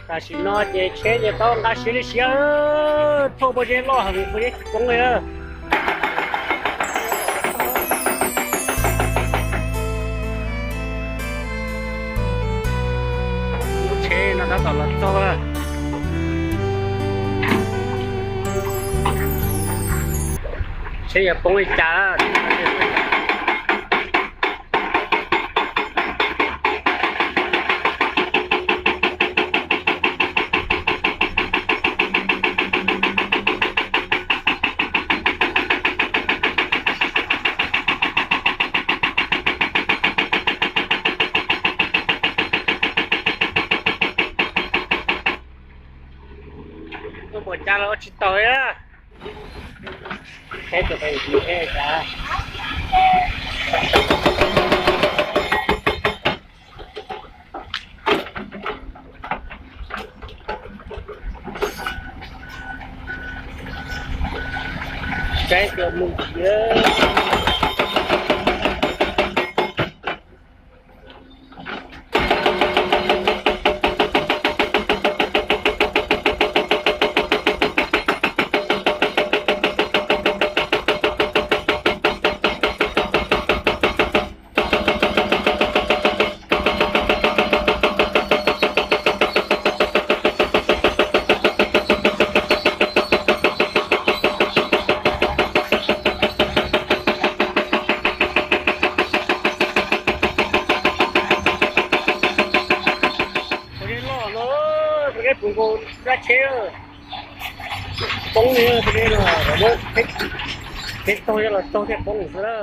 Tam sim no ces tsheb ces tau nqa siav li siav, thauj pob zeb loj heev, pob zeb tsis poob li. Lub tsheb no tab tom los txog lawm. Tsheb yuav poob li cas. Ua cas los ua tsis tau li. Saib kawg mus. Ua li loj no, ua li pus nkaus dab tsheb poob li, ua li no, muab tsheb taug los taug thiaj poob xwb na.